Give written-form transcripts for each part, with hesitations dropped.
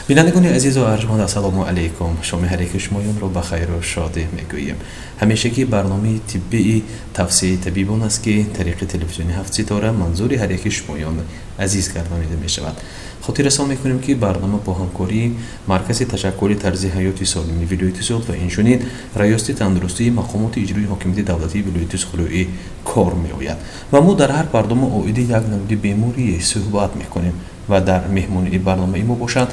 Бинандагони азизу арҷманд, ассалому алайкум. Шоми ҳар яки шумоёнро ба хайру шодӣ мегӯем. Ҳамешагӣ барномаи тиббии тавсияи табибон аст, ки тариқи телевизиони ҳафт ситора манзури ҳар яки шумоён азиз гардонида мешавад. Хотиррасон мекунем, ки барнома бо ҳамкории Маркази ташаккули тарзи ҳаёти солими вилояти Суғд ва инчунин Раёсати тандурустии мақомоти иҷроии ҳокимияти давлатии вилояти Суғд кор меояд ва мо дар ҳар барнома оиди як намуди беморие суҳбат мекунем ва дар меҳмонии барномаи мо бошанд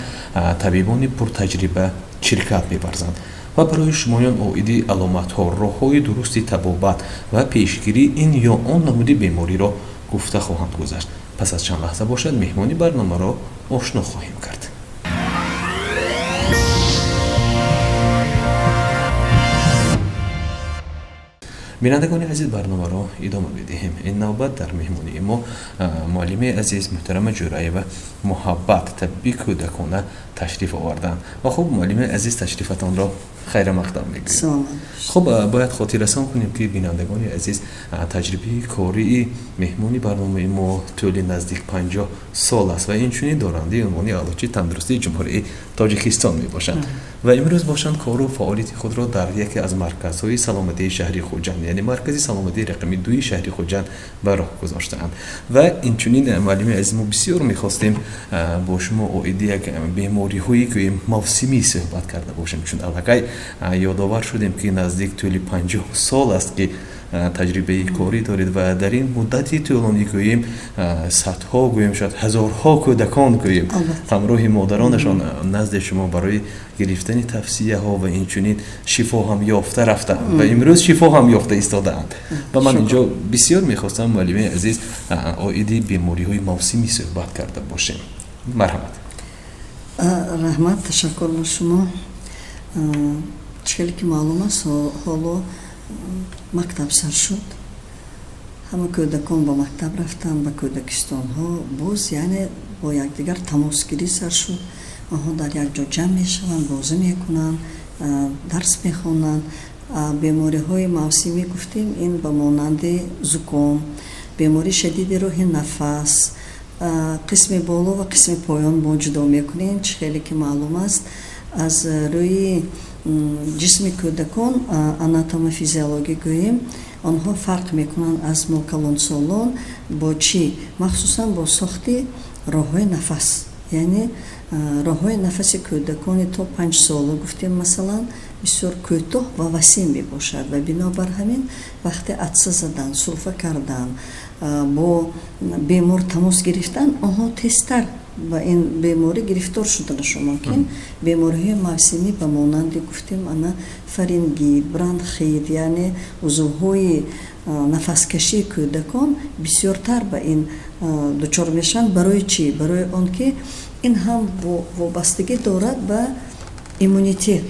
табибони пуртаҷриба ширкат меварзанд ва барои шумоён оиди аломатҳо, роҳҳои дурусти табобат ва пешгирии ин ё он намуди бемориро гуфта хоҳанд гузашт. Пас аз чанд лаҳза бошад, меҳмони барномаро ошно хоҳем кард. Бинандагони азиз, барномаро идома медиҳем. Ин навбат дар меҳмонии мо муаллимаи азиз муҳтарама Ҷӯраева Муҳаббат, табиби кӯдакона, ташриф оварданд. Ва хуб, муаллимаи азиз, ташрифатонро хайрамақдам мегӯем. Хуб, бояд хотиррасон кунем, ки бинандагони азиз, таҷрибаи кории меҳмони барномаи мо тӯли наздик 50 сол аст ва инчунин дорандаи унвони Аълочии тандурустии Ҷумҳурии Тоҷикистон мебошанд ва имрӯз бошанд кору фаъолияти худро дар яке аз марказҳои саломатии шаҳри Хуҷанд, яъне маркази саломатии рақами дуи шаҳри Хуҷанд ба роҳ гузоштаанд. Ва инчунин, муаллими азиз, мо бисёр мехостем бо шумо оиди як бемориҳое ки мавсимӣ суҳбат карда бошем, чун аллакай ёдовар шудем, ки наздик тӯли 50 сол аст, ки таҷрибаи корӣ доред ва дар ин муддати тӯлонӣ, гӯем, садҳо, гӯем, шояд ҳазорҳо кӯдакон, гӯем, ҳамроҳи модаронашон назди шумо барои гирифтани тавсияҳо ва инчунин шифо ҳам ёфта рафтаанд ва имрӯз шифо ҳам ёфта истодаанд. Ва ман инҷо бисёр мехостам, муаллимаи азиз, оиди бемориҳои мавсимӣ суҳбат карда бошем. Марҳамат. Раҳмат, ташаккур ба шумо. Чӣ хеле ки маълум аст, ҳоло мактаб сар шуд, ҳама кӯдакон ба мактаб рафтанд, ба кӯдакистонҳо боз, яъне бо якдигар тамосгирӣ сар шуд. Онҳо дар як ҷо ҷамъ мешаванд, бозӣ мекунанд, дарс мехонанд. Бемориҳои мавсимӣ гуфтем, ин ба монанди зуком, бемории шадиди роҳи нафас, қисми боло ва қисми поён мо ҷудо мекунем. Чӣ хеле ки маълум аст, аз рӯи ҷисми кӯдакон, анатомофизиологӣ гӯем, онҳо фарқ мекунанд аз мо калонсолон. Бо чӣ? Махсусан бо сохти роҳҳои нафас, яъне роҳҳои нафаси кӯдакони то 5 сола, гуфтем, масалан, бисёр кӯтоҳ ва васеъ мебошад ва бинобар ҳамин вақте атса задан, сулфа кардан, бо бемор тамос гирифтан, онҳо тезтар ба ин беморӣ гирифтор шуданашон мумкин. Бемориҳои мавсимӣ ба монанди, гуфтем, ана фарингит, бронхит, яъне узвҳои нафаскашии кӯдакон бисёртар ба ин дучор мешаванд. Барои чӣ? Барои он ки ин ҳам вобастагӣ дорад ба иммунитет.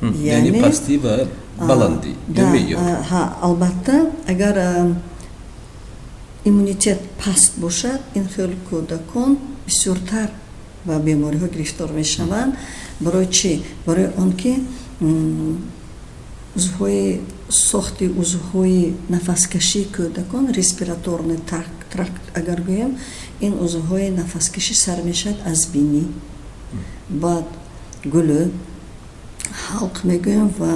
Яъне пастӣ ва баландӣ. Албатта, агар иммунитет паст бошад, ин хел кӯдакон бисёртар ба бемориҳо гирифтор мешаванд. Барои чӣ? Барои он ки узвҳои сохти узвҳои нафаскашии кӯдакон, респираторный тракт агар гӯем, ин узвҳои нафаскашӣ сар мешавад аз бинӣ, баъд гулӯ, ҳалқ мегӯем ва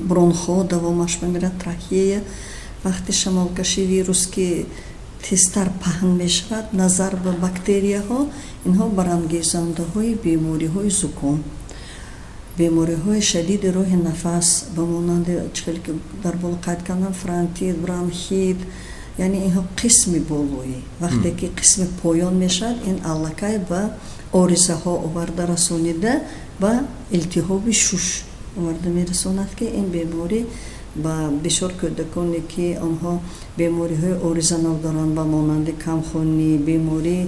бронхҳо, давомаш мемирад трахея. Вақти шамолкашӣ, вирус ки тезтар паҳн мешавад назар ба бактерияҳо, инҳо барангезандаҳои бемориҳои зуком, бемориҳои шадиди роҳи нафас, ба монанди чихеле ки дар боло қайд кардам, фарингит, бронхит, яъне инҳо қисми болоӣ. Вақте ки қисми поён мешавад, ин аллакай ба оризаҳо оварда расонида, ба илтиҳоби шуш оварда мерасонад, ки ин беморӣ ба бисёр кӯдаконе, ки онҳо бемориҳои оризанок доранд, ба монанди камхунӣ, беморӣ,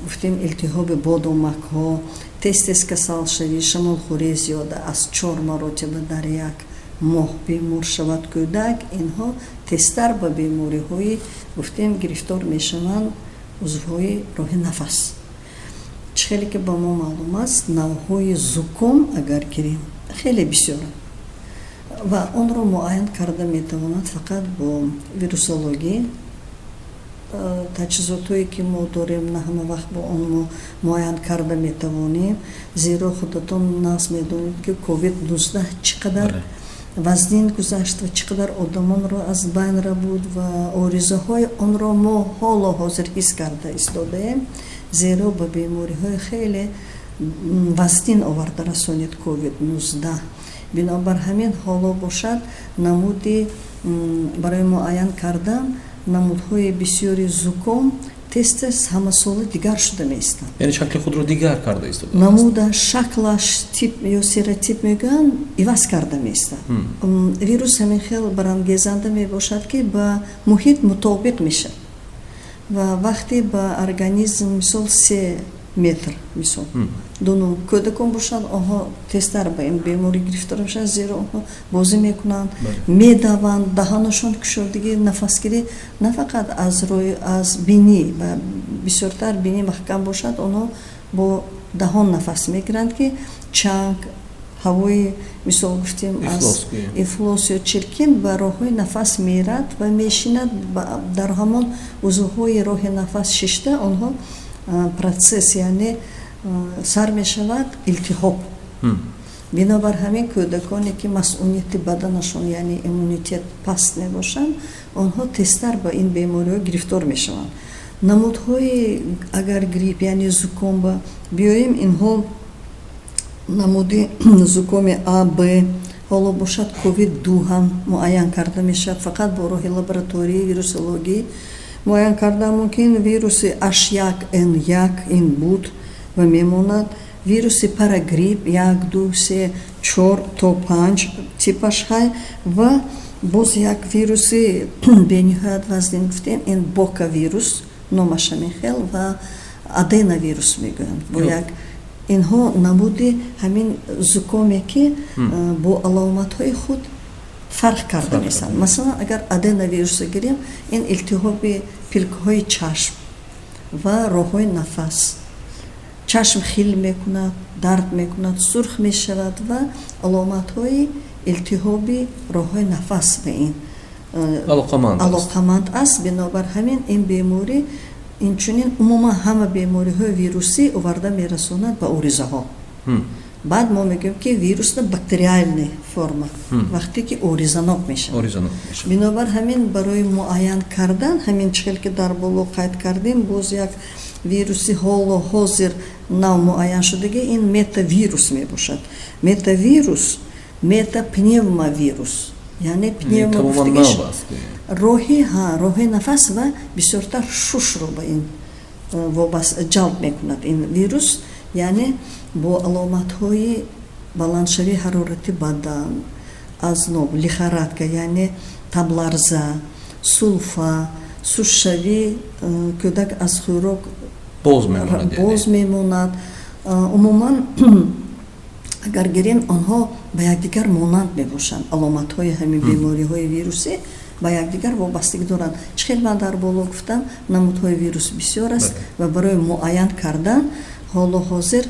гуфтем, илтиҳоби бодомакҳо, тез тез касалшавӣ, шамолхӯрии зиёда аз чор маротиба дар як моҳ бемор шавад кӯдак, инҳо тезтар ба бемориҳои, гуфтем, гирифтор мешаванд узвҳои роҳи нафас. Чӣ хеле ки ба мо маълум аст, навъҳои зуком агар гирем, хеле бисёранд ва онро муайян карда метавонад фақат бо вирусологӣ. Таҷҳизотҳое, ки мо дорем, на ҳама вақт бо он мо муайян карда метавонем, зеро худатон нағз медонед, ки ковид-19 чӣ қадар вазнин гузашт ва чӣ қадар одамонро аз байн рабуд ва оризаҳои онро мо ҳоло ҳозир ҳис карда истодаем, зеро ба бемориҳои хеле вазнин оварда расонид ковид-19. Бинобар ҳамин, ҳоло бошад, намуди барои муайян кардан намудҳои бисёри зуком тез-тез ҳамасола дигар шуда меистанд. Яъне шакли худро дигар карда истода. Намуда, шаклаш, тип ё серотип мегӯянд, иваз карда меистад. Вирус ҳамин хел барангезанда мебошад, ки ба муҳит мутобиқ мешавад ва вақте ба организм, мисол, 3 метр, мисол, дуну кӯдакон бошанд, онҳо тезтар ба ин беморӣ гирифтор мешаванд, зеро онҳо бозӣ мекунанд, медаванд, даҳанашон кушодагӣ, нафасгирӣ на фақат аз рӯи аз бинӣ ва бисёртар бинӣ маҳкам бошад, онҳо бо даҳон нафас мегиранд, ки чанг, ҳавои, мисол гуфтем, аз ифлос ё чиркин ба роҳҳои нафас мерад ва мешинад. Дар ҳамон узвҳои роҳи нафас шишта, онҳо процесс, яъне сар мешавад илтиҳоб. Бинобар ҳамин, кӯдаконе, ки масунияти баданашон, яъне иммунитет паст мебошанд, онҳо тезтар ба ин бемориҳо гирифтор мешаванд. Намудҳои агар грипп, яъне зуком ба биёем, инҳо намуди зукоми А, Б, ҳоло бошад ковид-2 ҳам муайян карда мешавад, фақат бо роҳи лабораторияи вирусологӣ муайян карда мумкин. Вируси H1N1 ин буд ва мемонад. Вируси парагрипп як, ду, се, чор то панҷ типаш ҳай ва боз як вируси бениҳоят вазнин гуфтем, ин бокавирус номаш ҳамин хел ва аденовирус мегӯянд. Бо як инҳо намуди ҳамин зукоме, ки бо аломатҳои худ фарқ карда мешаванд. Масалан, агар аденовирусро гирем, ин илтиҳоби пилкҳои чашм ва роҳҳои нафас, чашм хил мекунад, дард мекунад, сурх мешавад ва аломатҳои илтиҳоби роҳҳои нафас ба ин алоқаманд аст. Бинобар ҳамин, ин беморӣ, инчунин умуман ҳама бемориҳои вирусӣ оварда мерасонад ба оризаҳо. Баъд мо мегӯем, ки вирусна бактериальный форма, вақте ки оризанок мешавад. Бинобар ҳамин, барои муайян кардан ҳамин чӣ хел ки дар боло қайд кардем, боз як вируси ҳоло ҳозир нав муайян шудагӣ, ин метавирус мебошад. Метавирус, метапневмовирус, яъне пневмо роҳи ҳа роҳи нафас ва бисёртар шушро ба ин ҷалб мекунад ин вирус, яъне бо аломатҳои баландшавии ҳарорати бадан, озноб, лихорадка, яъне табларза, сулфа, сустшавӣ, кӯдак аз хӯрок боз мемонад. Умуман, агар гирем, онҳо ба якдигар монанд мебошанд. Аломатҳои ҳамин бемориҳои вирусӣ ба якдигар вобастагӣ доранд. Чӣ хел ман дар боло гуфтам, намудҳои вирус бисёр аст ва барои муайян кардан ҳоло ҳозир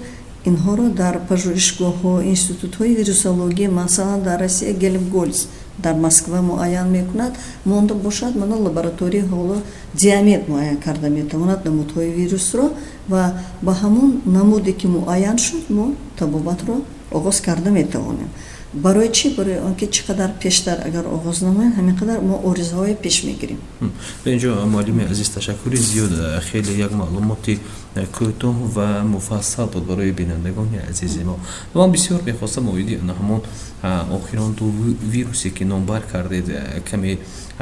инҳоро дар пажӯҳишгоҳҳо, институтҳои вирусологӣ, масалан, дар Россия Гельмгольц дар Москва муайян мекунад, монда бошад, мана лаборатория ҳоло Диамед муайян карда метавонад намудҳои вирусро ва ба ҳамон намуде, ки муайян шуд, мо табобатро оғоз карда метавонем. Барои чӣ? Барои он ки чӣ қадар пештар агар оғоз намоем, ҳамин қадар мо оризаҳое пеш мегирем. Ба инҷо, муаллими азиз, ташаккури зиёд. Хеле як маълумоти кӯтоҳ ва муфассал буд барои бинандагони азизи мо. Ман бисёр мехостам оиди ҳамон охирон ду вирусе, ки номбар кардед, каме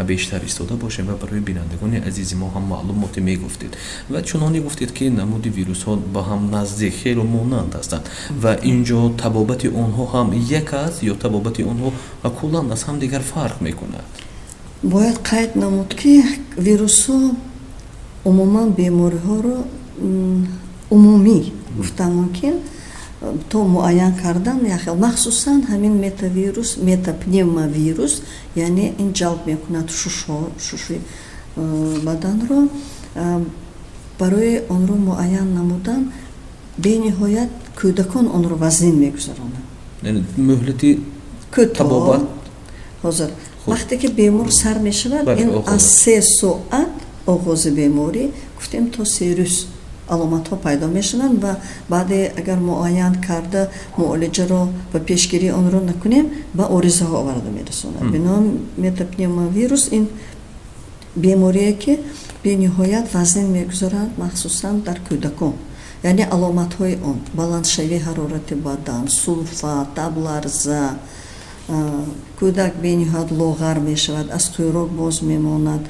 бештар истода бошем ва барои бинандагони азизи мо ҳам маълумоте мегуфтед. Ва чуноне гуфтед, ки намуди вирусҳо ба ҳам наздик, хело монанд ҳастанд ва инҷо табобати онҳо ҳам як аст ё табобати онҳо куллан аз ҳам дигар фарқ мекунад? Бояд қайд намуд, ки вирусҳо умуман бемориҳоро умумӣ гуфтан мумкин, то муайян кардан яхел. Махсусан ҳамин метавирус, метапневмовирус, яъне ин ҷалб мекунад шушҳо, шуши баданро. Барои онро муайян намудан бениҳоят кӯдакон онро вазнин мегузаронанд. Муҳлати табобат? Ҳозир, вақте ки бемор сар мешавад, ин аз 3 соат Оғози беморӣ гуфтем, то 3 рӯз аломатҳо пайдо мешаванд ва баъде агар муайян карда, муолиҷаро ва пешгирии онро накунем, ба оризаҳо оварда мерасонад. Биноан, метапневмовирус ин беморие, ки бениҳоят вазнин мегузарад, махсусан дар кӯдакон. Яъне аломатҳои он: баландшавии ҳарорати бадан, сулфа, табларза, кӯдак бениҳоят лоғар мешавад, аз хӯрок боз мемонад,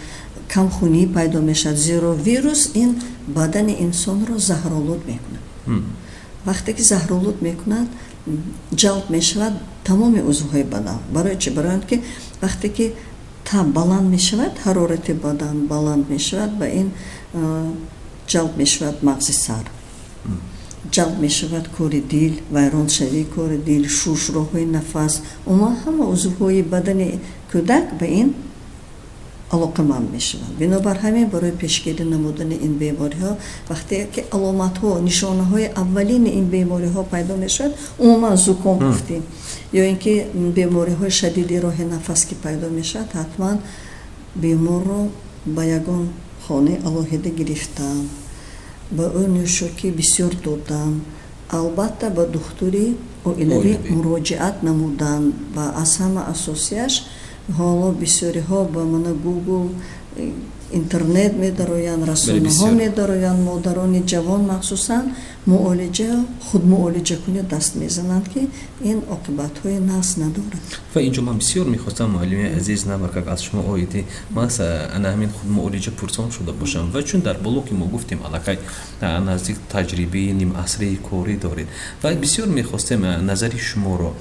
камхунӣ пайдо мешавад, зеро вирус ин бадани инсонро заҳролуд мекунад. Вақте ки заҳролуд мекунад, ҷалб мешавад тамоми узвҳои бадан. Барои чи? Барои он ки вақте ки таб баланд мешавад, ҳарорати бадан баланд мешавад, ба ин ҷалб мешавад мағзи сар, ҷалб мешавад кори дил, вайроншавии кори дил, шуш, роҳҳои нафас, умуман ҳама узвҳои бадани кӯдак ба ин алоқаманд мешаванд. Бинобар ҳамин, барои пешгирӣ намудани ин бемориҳо, вақте ки аломатҳо, нишонаҳои аввалини ин бемориҳо пайдо мешавад, умуман зуком гуфтем ё ин ки бемориҳои шадиди роҳи нафас ки пайдо мешавад, ҳатман беморро ба ягон хонаи алоҳида гирифтан, ба ӯ нӯшокӣ бисёр додан, албатта, ба духтури оилавӣ муроҷиат намудан. Ва аз ҳама асосияш, ҳоло бисёриҳо ба мана Гугл, интернет медароянд, расонаҳо медароянд, модарони ҷавон махсусан муолиҷа, худмуолиҷакунӣ даст мезананд, ки ин оқибатҳои нағз надорад. Ва инҷо ман бисёр мехостам, муаллими азиз, навакак аз шумо оиди маҳз ана ҳамин худмуолиҷа пурсон шуда бошам. Ва чун дар боло ки мо гуфтем, аллакай наздик таҷрибаи нимасрии корӣ доред ва бисёр мехостем назари шуморо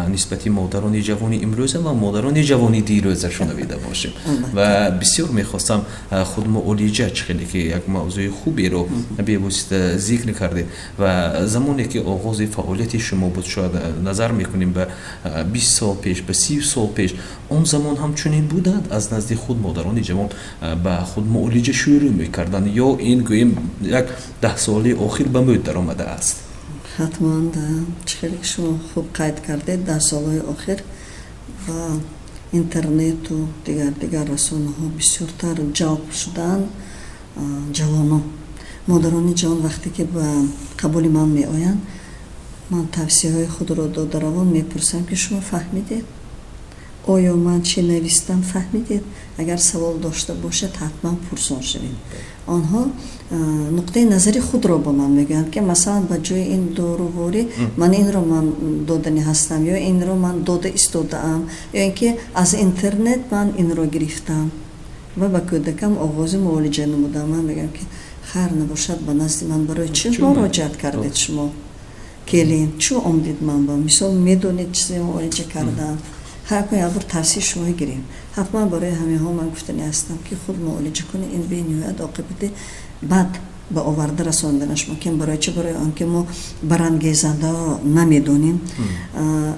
нисбати модарони ҷавони имрӯза ва модарони ҷавони дирӯза шунавида бошем. Ва бисёр мехостам худмуолиҷа, чӣ хеле ки як мавзӯи хуберо бевосита зикр кардед ва замоне ки оғози фаъолияти шумо буд, шояд назар мекунем ба 20 сол пеш, ба 30 сол пеш, он замон ҳам чунин буданд, аз назди худ модарони ҷавон ба худмуолиҷа шурӯъ мекарданд ё ин гӯем як даҳсолаи охир ба мӯд даромадааст? Ҳатман, чӣ хеле ки шумо хуб қайд кардед, 10 солҳои охир ба интернету дигар дигар расонаҳо бисёртар ҷалб шуданд ҷавонон, модарони ҷавон. Вақте ки ба қабули ман меоянд, ман тавсияҳои худро дода равон мепурсам, ки шумо фаҳмидед, оё ман чӣ навистам фаҳмидед? Агар савол дошта бошед, ҳатман пурсон шавед. Онҳо нуқтаи назари худро ба ман мегӯянд, ки масалан, ба ҷои ин доруворӣ ман инро ман додани ҳастам ё инро ман дода истодаам, ё ин ки аз интернет ман инро гирифтам ва ба кӯдакам оғози муолиҷа намудам. Ман мегӯям, ки хайр набошад, ба назди ман барои чӣ муроҷиат кардед шумо, келин? Чӯ омдид ман ба мисол, медонед чизе муолиҷа кардан, ҳар як бор тавсияи шумо гирем. Ҳатман барои ҳаминҳо ман гуфтани ҳастам, ки худ муолиҷа кунӣ ин бениҳоят оқибати бад ба оварда расонданаш мумкин. Барои чӣ? Барои он ки мо барангезандаро намедонем,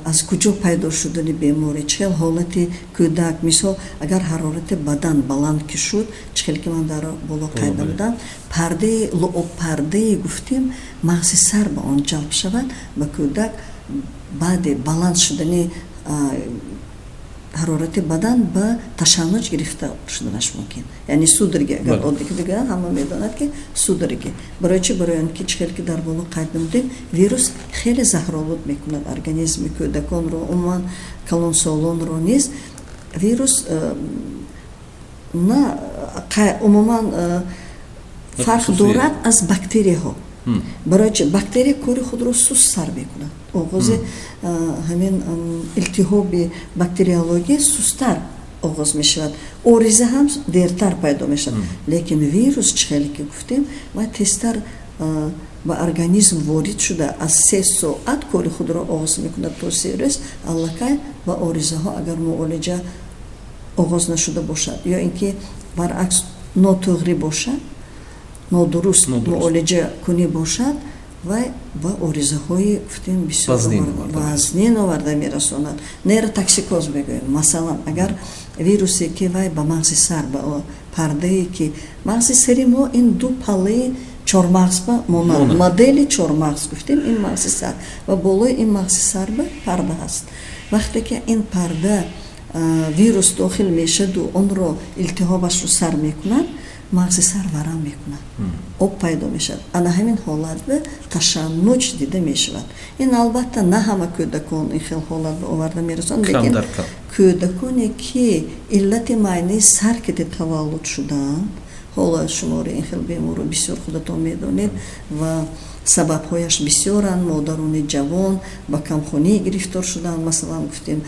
аз куҷо пайдо шудани беморӣ, чӣ хел ҳолати кӯдак. Мисол, агар ҳарорати бадан баланд ки шуд, чӣ хел ки ман дар боло қайд намудам, пардаи луобпардае гуфтем, мағзи сар ба он ҷалб шавад, ба кӯдак баъди баланд шудани ҳарорати бадан ба ташаннуҷ гирифта шуданаш мумкин, яъне судороги. Агар оддӣ бигӯям, ҳама медонад, ки судороги. Барои чӣ? Барои он ки чӣ хел ки дар боло қайд намудем, вирус хеле заҳролуд мекунад организми кӯдаконро, умуман калонсолонро низ. Вирус на умуман фарқ дорад аз бактерияҳо. Барои чи? Бактерия кори худро суст сар мекунад, оғози ҳамин илтиҳоби бактериология сусттар оғоз мешавад, ориза ҳам дертар пайдо мешавад, лекин вирус, чӣ хеле ки гуфтем, ва тезтар ба организм ворид шуда, аз 3 соат кори худро оғоз мекунад, то 3 рӯз аллакай ба оризаҳо, агар муолиҷа оғоз нашуда бошад ё ин ки баръакс нотуғрӣ бошад, нодуруст муолиҷа кунӣ бошад, вай ба оризаҳои гуфтем бисёр вазнин оварда мерасонад. Нейротоксикоз мегӯем. Масалан, агар вирусе ки вай ба мағзи сар, ба пардае ки мағзи сари мо, ин ду паллаи чормағз ба монанд, модели чормағз гуфтем, ин мағзи сар ва болои ин мағзи сар ба парда ҳаст. Вақте ки ин парда вирус дохил мешаду онро илтиҳобашро сар мекунад. Мағзи сар варам мекунад, об пайдо мешавад. Ана ҳамин ҳолат ба ташаннуҷ дида мешавад. Ин, албатта, на ҳама кӯдакон ин хел ҳолат ба оварда мерасонад, лекин кӯдаконе, ки иллати майнаи сар киди таваллуд шудаанд, ҳоло шумори ин хел беморро бисёр худатон медонед ва сабабҳояш бисёранд. Модарони ҷавон ба камхунӣ гирифтор шуданд, масалан, гуфтем,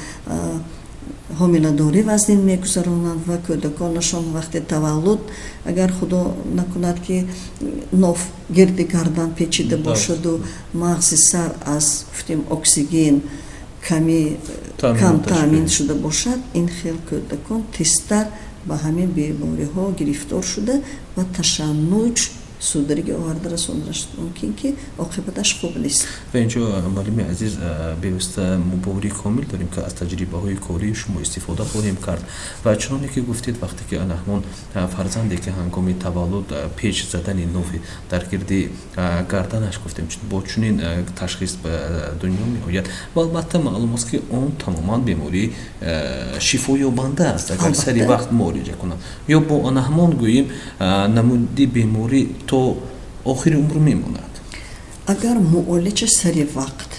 ҳомиладорӣ вазнин мегузаронанд ва кӯдаконашон вақте таваллуд, агар Худо накунад, ки ноф гирди гардан печида бошаду мағзи сар аз, гуфтем, оксиген ками кам таъмин шуда бошад, ин хел кӯдакон тезтар ба ҳамин бемориҳо гирифтор шуда ва ташаннуҷ, судороги оварда расонданаш мумкин, ки оқибаташ хуб нест. Ва инҷо, муаллими азиз, бевосита мо боварии комил дорем, ки аз таҷрибаҳои кории шумо истифода хоҳем кард. Ва чуноне ки гуфтед, вақте ки ана ҳамон фарзанде, ки ҳангоми таваллуд печ задани нофи дар гирди гарданаш, гуфтем, бо чунин ташхис ба дунё меояд, ва албатта маълум аст, ки он тамоман бемории шифоёбанда аст, агар сари вақт муолиҷа кунад, ё бо ана ҳамон, гӯем, намуди беморӣ то охири умр мемонад? Агар муолиҷа сари вақт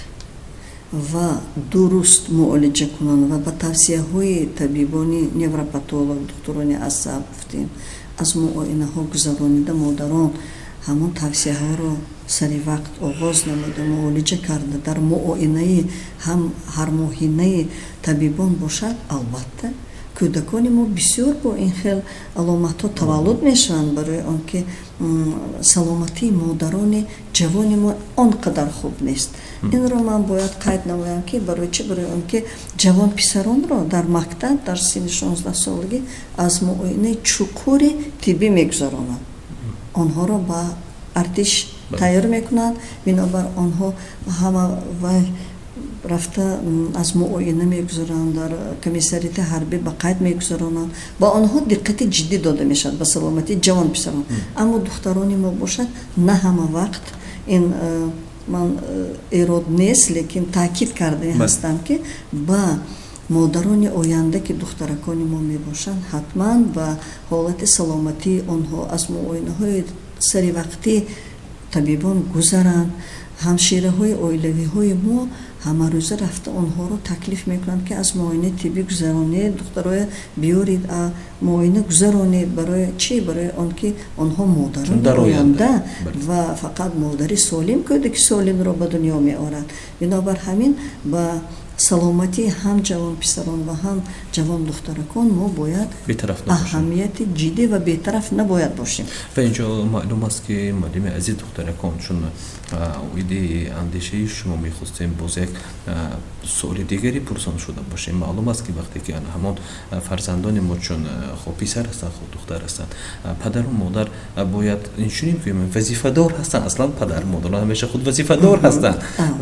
ва дуруст муолиҷа кунанд ва ба тавсияҳои табибони невропатолог, духтурони асаб, гуфтем, аз муоинаҳо гузаронида, модарон ҳамон тавсияҳоро сари вақт оғоз намуда, муолиҷа карда, дар муоинаи ҳам ҳармоҳинаи табибон бошад, албатта, кӯдакони мо бисёр бо ин хел аломатҳо таваллуд мешаванд, барои он ки саломатии модарони ҷавони мо он қадар хуб нест. Инро ман бояд қайд намоям, ки барои чӣ? Барои он ки ҷавон писаронро дар мактаб дар синни 16-солагӣ аз муоинаи чуқури тиббӣ мегузаронанд, онҳоро ба артиш тайёр мекунанд. Бинобар онҳо ҳама вай рафта аз муоина мегузаронанд, дар комиссариати ҳарбӣ ба қайд мегузаронанд. Ба онҳо диққати ҷиддӣ дода мешавад, ба саломатии ҷавон писарон. Аммо духтарони мо бошад, на ҳама вақт. Ин ман эрод нест, лекин таъкид кардани ҳастам, ки ба модарони оянда, ки духтаракони мо мебошанд, ҳатман ба ҳолати саломатии онҳо аз муоинаҳои саривақтӣ табибон гузаранд. Ҳамшираҳои оилавиҳои мо ҳамарӯза рафта онҳоро таклиф мекунанд, ки аз муоинаи тиббӣ гузаронед, духтароя биёред, муоина гузаронед. Барои чӣ? Барои он ки онҳо модарони оянда ва фақат модари солим кӯдаки солимро ба дунё меорад. Бинобар ҳамин ба саломатии ҳам ҷавон писарон ва ҳам ҷавон духтаракон мо бояд аҳамияти ҷиддӣ ва бетараф набояд бошем. Ва инҷо маълум аст, ки, муаллими азиз, духтаракон, чун оиди андешаи шумо мехостем боз як суоли дигаре пурсон шуда бошем. Маълум аст, ки вақте ки ҳамон фарзандони мо, чун хо писар ҳастанд, хо духтар ҳастанд, падару модар бояд инчунин гӯем, вазифадор ҳастанд. Аслан падару модарон ҳамеша худ вазифадор ҳастанд.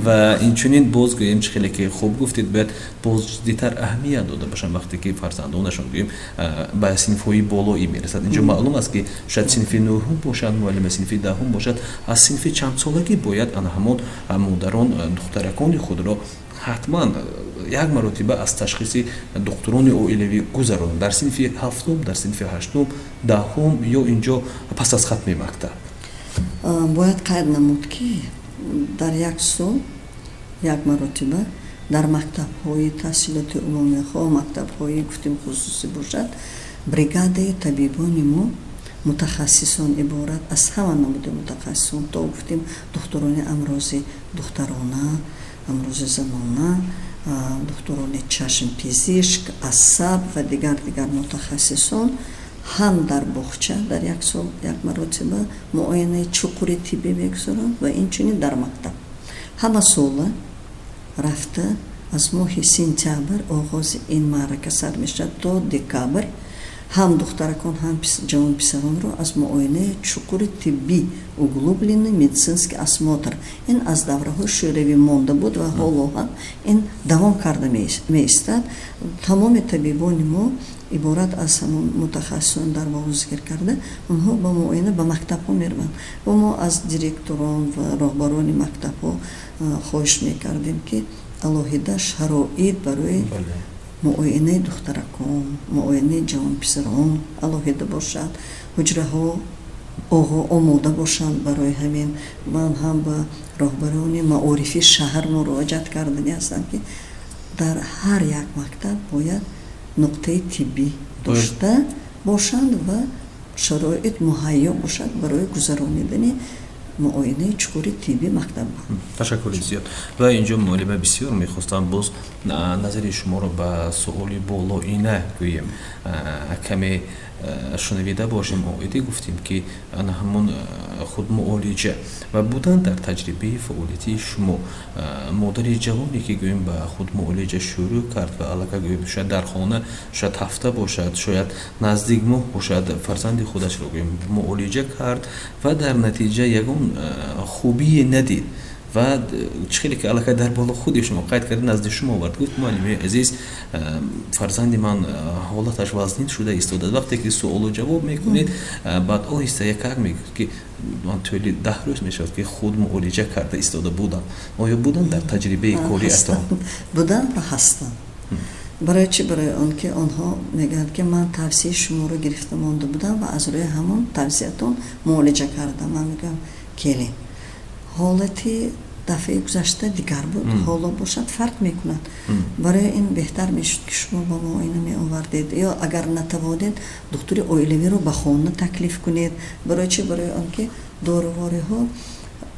Ва инчунин боз гӯем, чӣ хеле ки хуб гуфтед, бояд боз ҷиддитар аҳамият дода бошанд, вақте ки фарзандонашон, гӯем, ба синфҳои болоӣ мерасад. Инҷо маълум аст, ки шояд синфи нӯҳум бошад, муаллима, синфи 10-ум бошад. Аз синфи чандсолагӣ бояд ана ҳамон модарон духтаракони худро ҳатман як маротиба аз ташхиси духтурони оилавӣ гузаронанд? Дар синфи ҳафтум, дар синфи ҳаштум, 10-ум ё инҷо пас аз хатми мактаб? Бояд қайд намуд, ки дар як сол як маротиба дар мактабҳои таҳсилоти умумӣ, хоҳ мактабҳои, гуфтем, хусусӣ бошад, бригадаи табибони мо, мутахассисон, иборат аз ҳама намуди мутахассисон, то, гуфтем, духтурони амрози духтарона, амрози занона, духтурони чашмпизишк, асаб ва дигар мутахассисон ҳам дар боғча дар як сол як маротиба муоинаи чуқури тиббӣ мегузоранд ва инчунин дар мактаб ҳама сола рафта, аз моҳи сентябр оғози ин маърака сар мешавад то декабр, ҳам духтаракон, ҳам ҷавонписаронро аз муоинаи чуқури тиббӣ, углубленный медицинский осмотр. Ин аз давраҳои шӯравӣ монда буд ва ҳоло ҳам ин давом карда меистад. Тамоми табибони мо, иборат аз ҳамон мутахассисон дар боло зикр карда, онҳо ба муоина ба мактабҳо мераванд ва мо аз директорон ва роҳбарони мактабҳо хоҳиш мекардем, ки алоҳида шароит барои Муоинаи духтаракон, муоинаи ҷавонписарон алоҳида бошад, ҳуҷраҳо омода бошанд. Барои ҳамин ман ҳам ба роҳбарони маорифи шаҳр муроҷиат кардани ҳастам, ки дар ҳар як мактаб бояд нуқтаи тиббӣ дошта бошанд ва шароит муҳайё бошад барои гузаронидани муоинаи чуқури тибби мактаб. Ташаккури зиёд. Ва инҷо, муаллима, бисёр мехостам боз назари шуморо ба суоли болоина гӯем, каме шунавида бошем. Оиде гуфтем, ки ана ҳамон худмуолиҷа ва будан дар таҷрибаи фаъолияти шумо модари ҷавоне, ки гӯем, ба худмуолиҷа шурӯъ кард ва аллакай, гӯем, шояд дар хона, шояд ҳафта бошад, шояд наздик моҳ бошад, фарзанди худашро, гӯем, муолиҷа кард ва дар натиҷа ягон хубие надид ва чӣ хеле ки аллакай дар боло худи шумо қайд кард, назди шумо овард, гуфт: «Муаллими азиз, фарзанди ман ҳолаташ вазнин шуда истодааст». Вақте ки суолу ҷавоб мекунед, баъд оҳиста якак мегӯяд, ки ман тӯли 10 рӯз мешавад, ки худ муолиҷа карда истода будам. Оё буданд дар таҷрибаи кориатон? Буданд ва ҳастанд. Барои чӣ? Барои он ки онҳо мегӯянд, ки ман тавсияи шуморо гирифта монда будам ва аз рӯи ҳамон тавсиятон муолиҷа кардам. Ман мегӯям: «Келин, ҳолати дафъаи гузашта дигар буд, ҳоло бошад, фарқ мекунад. Барои ин беҳтар мешуд, ки шумо ба муоина меовардед ё агар натавонед, духтури оилавиро ба хона таклиф кунед». Барои чӣ? Барои он ки дорувориҳо,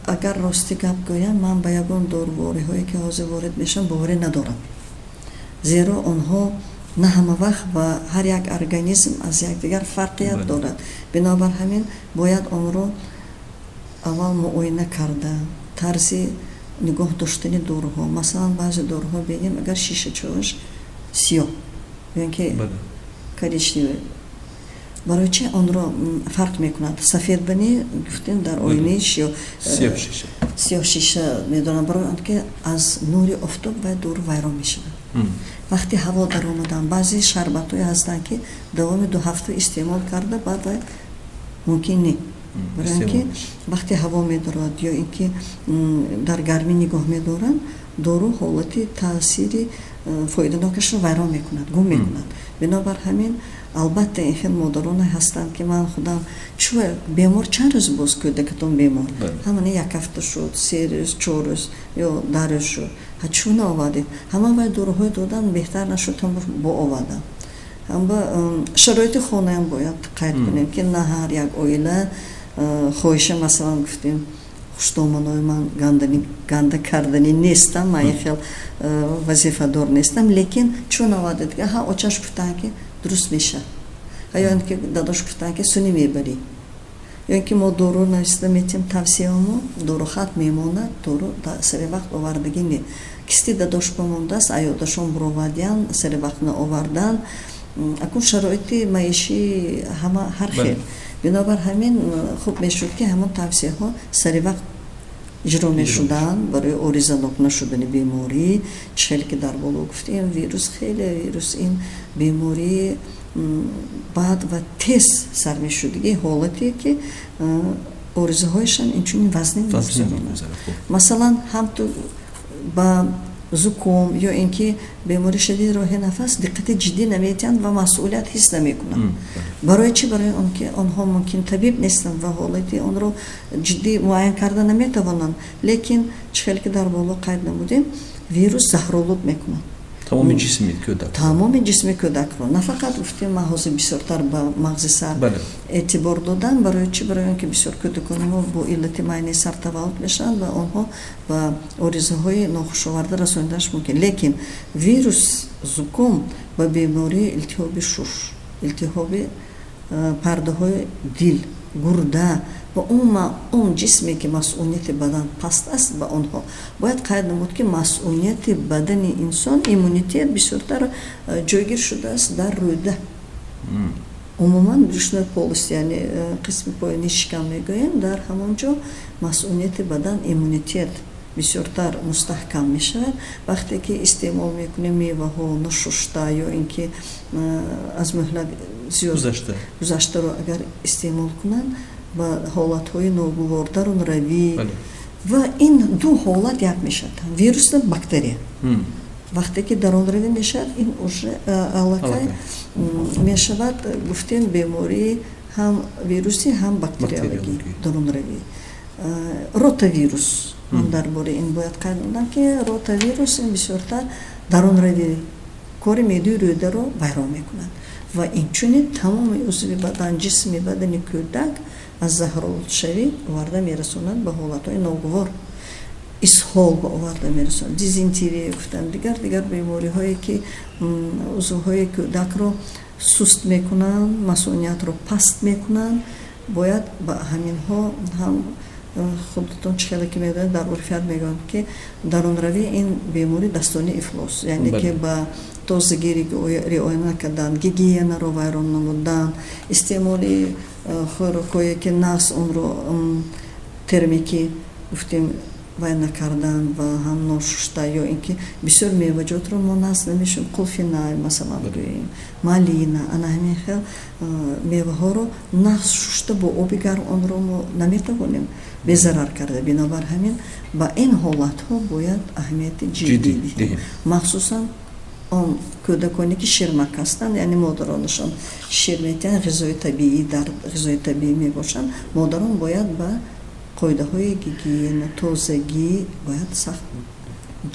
агар рости гап гӯям, ман ба ягон дорувориҳое, ки ҳозир ворид мешавам, боварӣ надорам, зеро онҳо на ҳама вақт ва ҳар як организм аз якдигар фарқият дорад. Бинобар ҳамин бояд онро аввал муоина карда, тарзи нигоҳ доштани доруҳо. Масалан, баъзе доруҳо бинем, агар шишачоаш сиёҳ ё ки коричневый, барои чи онро фарқ мекунад? Сафед бани гуфтем, дар оинаи сиёҳ шиша медонам, барои он ки аз нури офтоб вай дору вайрон мешавад. Вақти ҳаво даромадан, баъзе шарбатҳое ҳастанд, ки давоми 2 ҳафта истеъмол карда, баъд вай мумкин не, барои он ки вақте ҳаво медорад ё ин ки дар гармӣ нигоҳ медоранд, дору ҳолати таъсири фоиданокашро вайрон мекунад, гум мекунад. Бинобар ҳамин, албатта, ин хел модароне ҳастанд, ки ман худам чу бемор чанд рӯз боз кӯдакатон бемор, ҳамана як ҳафта шуд, 3 рӯз, 4 рӯз ё 10 рӯз шуд, ҳа чӯ наовардед? Ҳама вай доруҳое додан, беҳтар нашуд, ҳам бо овардам. Ҳам шароити хонаам бояд қайд кунем, ки на ҳар як оила хоҳиша, масалан, гуфтем, хуштоманои ман ганда кардани нестам, ман ин хел вазифадор нестам, лекин чун овардед, ҳа, очаш гуфтанд, ки дуруст мешавад, ё ин ки дадош гуфтанд, ки сунӣ мебарӣ, ё ин ки мо дору нависта метиҳем, тавсиямо дорухат мемонад, дору сари вақт овардагӣ не, кисти дадош бамондааст, аёдашон буровардиян, сари вақт наовардан. Акун шароити маишӣ ҳама ҳар хел. Бинобар ҳамин хуб мешуд, ки ҳамон тавсияҳо сари вақт иҷро мешуданд барои оризанок нашудани беморӣ. Чӣ хеле ки дар боло гуфтем, вирус хеле, вирус ин бемории бад ва тез сар мешудагӣ, ҳолате ки оризаҳояшам инчунин вазнин мегузаронад. Масалан, ҳамту ба зуком ё ин ки бемории шадиди роҳи нафас диққати ҷиддӣ намедиҳанд ва масъулият ҳис намекунанд. Барои чӣ? Барои он ки онҳо мумкин табиб нестанд ва ҳолати онро ҷиддӣ муайян карда наметавонанд. Лекин чӣ хеле ки дар боло қайд намудем, вирус заҳролуд мекунад. Тамоми ҷисми кӯдак. Тамоми ҷисми кӯдакро. На фақат, гуфтем, ман ҳозир бисёртар ба мағзи сар эътибор додам. Барои чӣ? Барои он ки бисёр кӯдакони мо бо иллати майнаи сар таваллуд мешаванд ва онҳо ба оризаҳои нохушоварда расониданаш мумкин. Лекин вирус зуком ба бемории илтиҳоби шуш, илтиҳоби пардаҳои дил, гурда ва умуман он ҷисме, ки масъунияти бадан паст аст, ба онҳо бояд қайд намуд, ки масъунияти бадани инсон, иммунитет бисёртар ҷойгир шудааст дар рӯда, умуман брюшной полость, яъне қисми поёни шикам мегӯем. Дар ҳамон ҷо масъунияти бадан, иммунитет бисёртар мустаҳкам мешавад. Вақте ки истеъмол мекунем меваҳо ношушта ё ин ки аз муҳлат зиёд гузаштаро агар истеъмол кунанд, ба ҳолатҳои ногувор, дарунравӣ, ва ин ду ҳолат як мешавад: вирус, бактерия. Вақте ки дарунравӣ мешавад, ин уже аллакай мешавад, гуфтем, бемории ҳам вирусӣ, ҳам бактериологӣ дарунравӣ. Ротавирус, ман дар бораи ин бояд қайд намудам, ки ротавирус ин бисёртар дарунравӣ кори меъдуи рӯдаро вайрон мекунад ва инчунин тамоми узви бадан, ҷисми бадани кӯдак аз заҳролудшавӣ оварда мерасонад ба ҳолатҳои ногувор, исҳол ба оварда мерасонад, дизентерия гуфтам, дигар дигар бемориҳое, ки узвҳои кӯдакро суст мекунанд, масуниятро паст мекунанд. Бояд ба ҳаминҳо ҳам, худатон чӣ хеле ки медонед, дар урфият мегӯянд, ки дарунравӣ ин беморӣ дастони ифлос, яъне ки ба тозагӣ риоя накардан, гигиенаро вайрон намудан, истеъмоли хӯрокҳое, ки нас онро термикӣ гуфтем вай накардан ва ҳам ношушта, ё ин ки бисёр меваҷотро мо нас намешум, қулфинай, масалан, гӯем, малина, ана ҳамин хел меваҳоро нас шушта бо оби гарм онро мо наметавонем безарар карда. Бинобар ҳамин ба ин ҳолатҳо бояд аҳамияти ҷиддӣ диҳем, махсусан он кӯдаконе, ки ширмак ҳастанд, яъне модаронашон шир метиҳанд, ғизои табиӣ, дар ғизои табиӣ мебошанд. Модарон бояд ба қоидаҳои гигиена, тозагӣ бояд сахт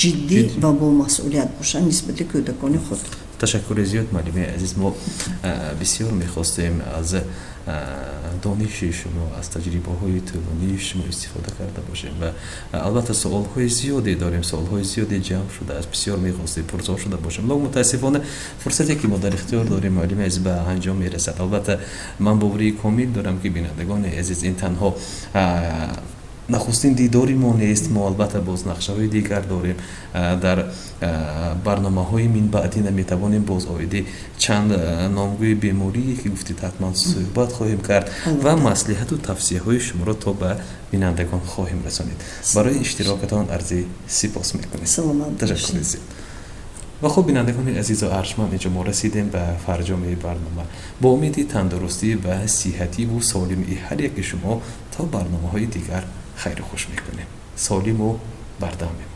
ҷиддӣ ва бо масъулият бошанд нисбати кӯдакони худ. Ташаккури зиёд, муаллимаи азиз. Мо бисёр мехостем аз дониши шумо, аз таҷрибаҳои тӯлонии шумо истифода карда бошем ва албатта суолҳои зиёде дорем, суолҳои зиёде ҷамъ шудааст, бисёр мехостем пурсон шуда бошем, лок мутаассифона фурсате, ки мо дар ихтиёр дорем, муаллими азиз, ба анҷом мерасад. Албатта, ман боварии комил дорам, ки бинандагони азиз, ин танҳо нахустин дидори мо нест. Мо албатта боз нақшаҳои дигар дорем. Дар барномаҳои минбаъдина метавонем боз оиди чанд номгӯи беморие, ки гуфтед, ҳатман суҳбат хоҳем кард ва маслиҳату тавсияҳои шуморо то ба бинандагон хоҳем расонид. Барои иштирокатон арзи сипос мекунем, ташаккури зиёд. Ва хуб, бинандагони азизу арҷманд, инҷо мо расидем ба фарҷоми барнома. Бо умеди тандурустӣ ва сиҳативу солимии ҳар яки шумо то барномаҳои дигар хайру хуш мекунем. Солиму бардам бимонед.